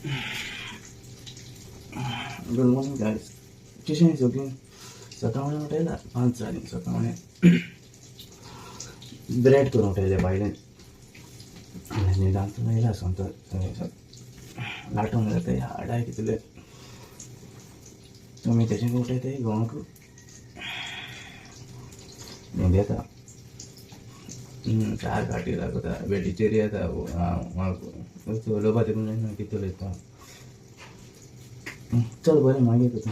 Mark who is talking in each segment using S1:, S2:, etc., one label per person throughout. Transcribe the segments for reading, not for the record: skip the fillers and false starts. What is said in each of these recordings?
S1: Good morning guys, कशें सगळीं? सकाळीं उठयला 5 जालीं. सकाळीं ब्रेड करून उठयले बायलेन. न्हिदांतून येयला सोमतो लाटूंक जाता हाडाय कितले तुमी तेजें उठयताय गोंक न्हीद येता. चार घाटी लागता बेडीचेर येता. उलोवपा देखून जायना कितें उलयता. चल बरें मागीर करता.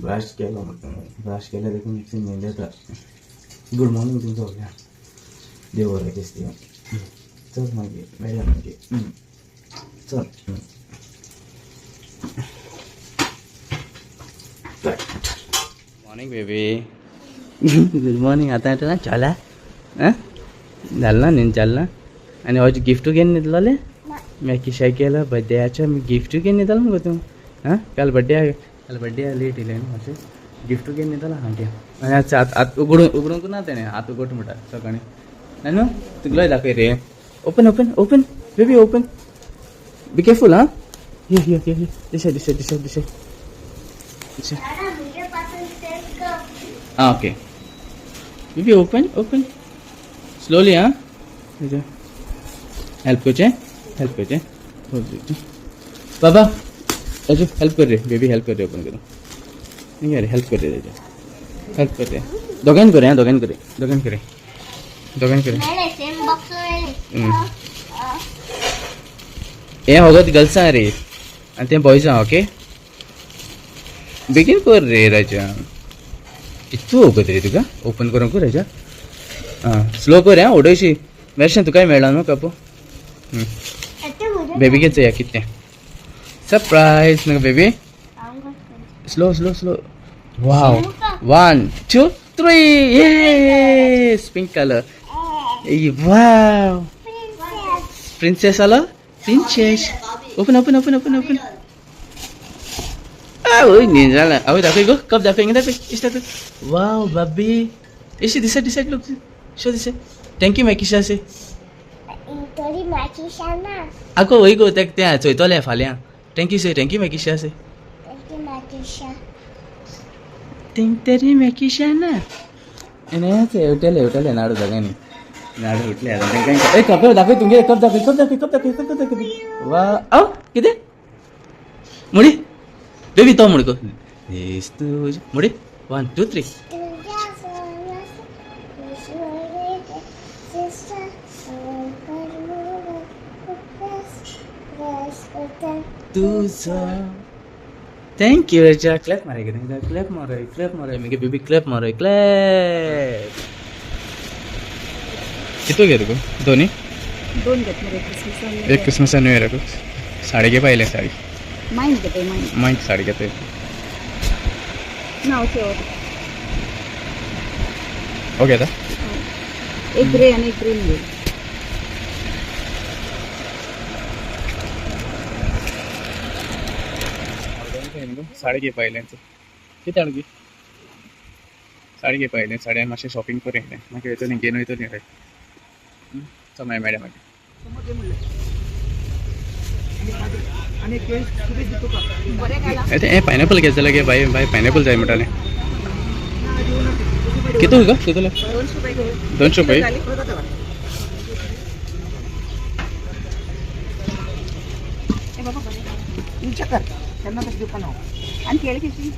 S1: ब्रश केलो, ब्रश केल्यार देखून न्हीद येता. गुड मॉर्निंग तुमचो सगळ्यांक, देव बरें दिसता. चल मागीर मेळया मागीर. चल. Morning baby. Good morning. आतां येता चला जालें ना न्हीद जालें ना? आनी हज गिफ्टू घेवन न्हिदलोलें मॅकिशा केलो बर्थडेयाचो गिफ्टू घेवन न्हिदलो मुगो तूं. आं काल बर्थडे, काल बर्थडे लेट येयलें न्हू मातशें गिफ्टू घेवन न्हिदलो सामकें. आनी आतां आत उगडूंक उगडूंक ना तेणें, आतां उगडटा म्हणटा सकाळीं. न्हू तुगलो दाखय रे. Open open open baby open, be careful. हां ये ये ये दिशा दिशा दिशा दिशा दिशा. Ah, okay. Baby, open, open. Slowly, huh? Help करचें, हेल्प करचें. बाबा, राजू हेल्प कर रे, बेबी हेल्प कर रे, ओपन करूं. रे हेल्प कर रे राजू, हेल्प कर रे. दोगांनी करे, दोगांनी करे, दोगांनी करे, दोगांनी करे. हें होगत गर्ल्सां रे आनी तें बॉयजां. ओके बेगीन कर रे राजा, इतू वगत रे तुका ओपन करूंक राजा. आं स्लो कर. आं उडयशी मेरशें तुकाय मेळ्ळा न्हू कपो. बेबी घे चोया कितें सरप्रायज न्हू baby. Slow slow slow. Wow, 1 2 3, yes pink colour. Wow princess आलो, princess. Open open open open open. आवय न्हीद जाला. आवय दाखय गो, कप दाखय, हिंगा दाखय, इश दाखय. वाव बाबी, Ishi this side, this side look, show this side. Thank you मॅकिशा से. आगो वय गो तेक तें चोयतलें फाल्यां. Thank you Se, thank you मॅकिशा से. तरी मॅकिशा ना उठले उठले नाडू दोगांनी नाडू उठले आतां तेंकां. ए कप दाखय तुमगे, कप दाखय, कप दाखय, कप दाखय, कप दाखय. वा आव कितें मुडी बेबी तो मुडको मुडी. 1 2 3. तुझो thank you राजा. क्लॅप माराय कितें, क्लॅप माराय, क्लॅप माराय मागीर बेबी, क्लॅप माराय, क्लॅप. कितू घे तुका? दोनी
S2: दोन घेतले रे क्रिसमस.
S1: एक क्रिसमस न्यू इयराकूच साडी घेवपा येयलें. साडी
S2: मायन घेताय, मायन
S1: मागीर साडी घेताय
S2: ना. Okay
S1: okay. आता
S2: एक ग्रे आणि एक ग्रीन घे.
S1: साडी घेवपा येयलें. कितें हाडूं? साडी घेवपा येयलें. साडी आनी मातशें शॉपिंग करून येयलें. मागीर वयतलीं घेवन वयतलीं रे. चल मागीर मेळया मागीर. हें पायनॅपल घेत जाल्यार घे बाय. बाय पायनॅपल जाय म्हणटालें. कितू गो, कितले? 200 रुपये.
S2: आणि केळी कशी?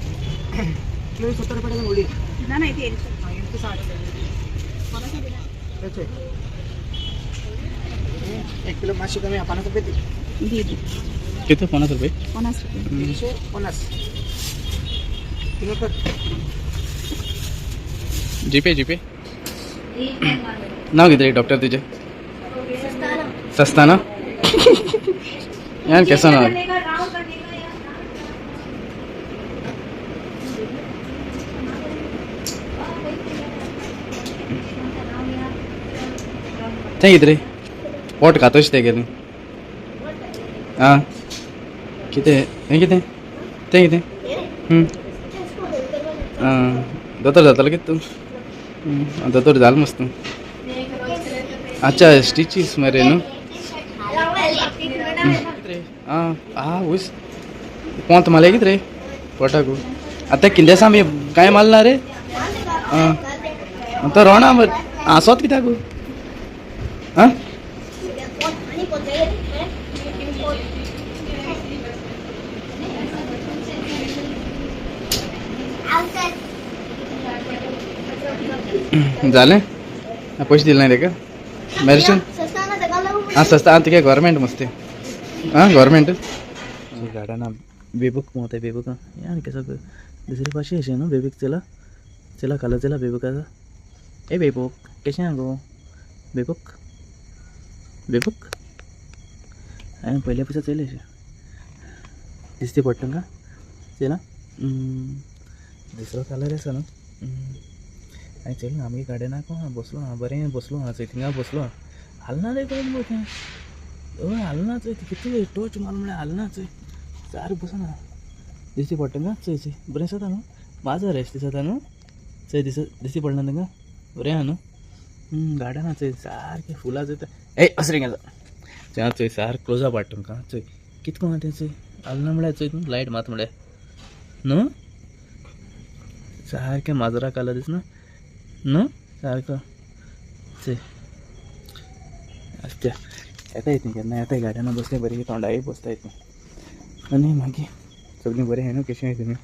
S3: केळी 70 रुपये उडी.
S2: ना नाही ते
S3: 60. 1 किलो मासे कमी 50 रुपये.
S2: दी दी.
S1: किती? 50 रुपये.
S2: 50 रुपये.
S3: 350 किलो कर.
S1: GPay GPay. नाव कितें डॉक्टर तुजें? सस्ता ना यार, कैसा नाव? तें कितें रे पोट खातोश तें गेलें. आं कितें हें? कितें तें? कितें दोतोर जातालो कितें तूं? दोतोर जाल मस्त तूं. अच्छा स्टिचीस मरे न्हू. आं आं वयस पोंत मारले कितें रे पोटाकू? आतां कितें आसा आमी कांय मारला ना रे. आं तो रोणा मरे आसोत कित्याक? आं जालें? पयशे दिले ना तेका मेडिसीन? आं सस्ता. आं तुगे गव्हर्मेंट मस्ती. आं गव्हर्मेंट गार्डना बेबूक पोवता बेबूक आनी केसो दुसरे पाशी अशें न्हू बेबीक. चला चला खाला चला बेबूक आसा. ए बेबूक कशें आहा गो बेबूक? बेबूक हांवें पयले पयशे चयलें अशें दिसती पडटा तुमकां. चयला दुसरो कलर आसा न्हू. हांवें चयलें आमगे गार्डनाक बसलो आहा बरें बसलो आहा चोय थिंगा बसलो आहा. हालना रे खंय मगो तें. हय हालना चोय कितले टोच मार म्हळ्यार हालना चोय सारकें बसना. दिसती पडटा तुमकां? चोय चोय बरें दिसता न्हू. माजर एश दिसता न्हू. चोय दिसती पडना तुमकां? बरें आहा न्हू. गार्डना चोय सारकें फुलां चोय. ए असरें गेलो चोय चोय सारकें क्लोज अप हाडटा तुमकां. चोय कितको आहा तें चोय. हालना म्हळ्यार चोय तूं लायट मात म्हळ्यार न्हू. सारकें माजरा कलर दिसना न्हू सारको. चोय आसता येता येत केन्ना येता गार्डना बसले बरी तोंडाय बसता येत. आनी मागीर सगळीं बरें आहाय न्हू? कशें आहाय तुमी?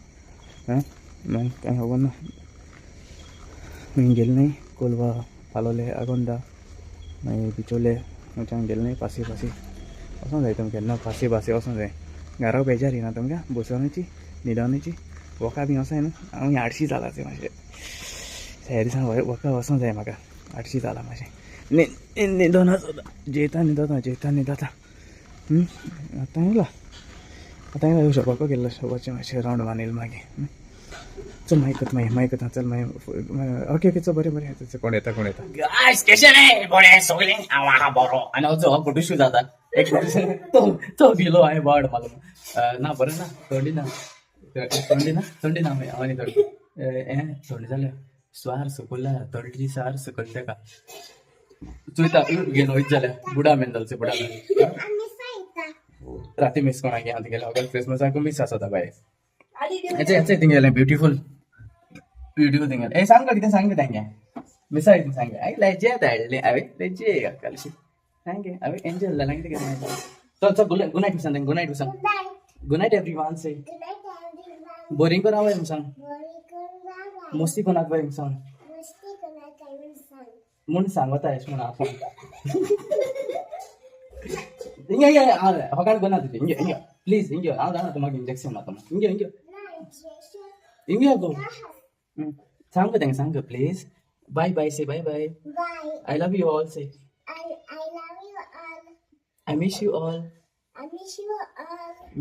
S1: आं मागीर कांय खबर ना. खंय गेले न्हय कोलवा पालोले आगोंदा मागीर बिचोले खंयच्यान गेले न्हय. पासी पासी वचोंक जाय तुमकां केन्ना. पासी पासी वचोंक जाय. घरा बेजार येना तुमकां बसोवची न्हिदोवची वोका बी वचों न्हू. हांव आडशी जाला ते मातशें ह्या दिसान वोका वचोंक जाय म्हाका. आडशी जाला मातशें न्हिदोना सुद्दां. जेयता न्हिदोता जेयता न्हिदोता. आतां येयला आतां येयला शॉपाक गेल्लो. शॉपाचें मातशें रावंड मारून येयला मागीर. चल मागीर करता मागीर मागीर करता. चल मागीर ओके ओके चल बरें बरें. कोण येता कोण येता. गायस कशें रे बरें सगळें? हांव आहा बरो. आनी असो फोटोशूट जाता एक तो भिलो हांवें बाड मारलो ना बरें ना थंडी ना थंडी ना थंडी ना हांव आनी थंडी हें थंडी जाल्या स्वार सकयल थंडी सार सकयल तेका चोयता घेवन वयत जाल्यार बुडा मेन जालो बुडा मेन राती मिस कोणाक हांव तुगेलें सगळें क्रिसमसाक मिस आसता बाय. हेचे हेचे थिंगेलें ब्युटिफूल ब्युटिफूल थिंगेलें. ए सांग कितें सांग तेंगे मिसा कितें सांग. हांवें लेजे धाडलें हांवें लेजे कालशी सांगे हांवें एंजल जालें कितें कितें. चल चल गुड नायट सांग. गुड नायट सांग. Good night everyone say. Boring कोण आवय सांग. मस्ती कोणाक बाय सांग म्हूण सांगता एश म्हूण हांव सांगता. हिंगे हिंगे होकाण कोना तुजें. हिंगे हिंगे प्लीज हिंगे हांव जाणा तूं म्हाका इंजेक्शन मारता. हिंगे हिंगे हिंगे गो सांग गो तेंका सांग please. Bye bye say. Bye bye. I love you all say. I miss you all.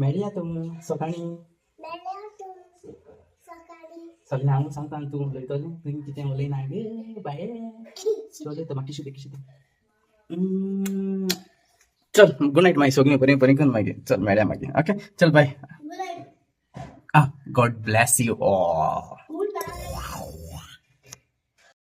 S1: मेळया तूं सकाळीं. सगळें हांव सांगता तूं उलयतलें तुवें कितें उलयना गे बाये. चल म्हाका टिश्यू दे टिश्यू दे. चल गुड नायट मागीर सगळीं बरीं बरीं कर मागीर. चल मेळया मागीर. ओके चल बाय. आं गॉड ब्लॅस you all.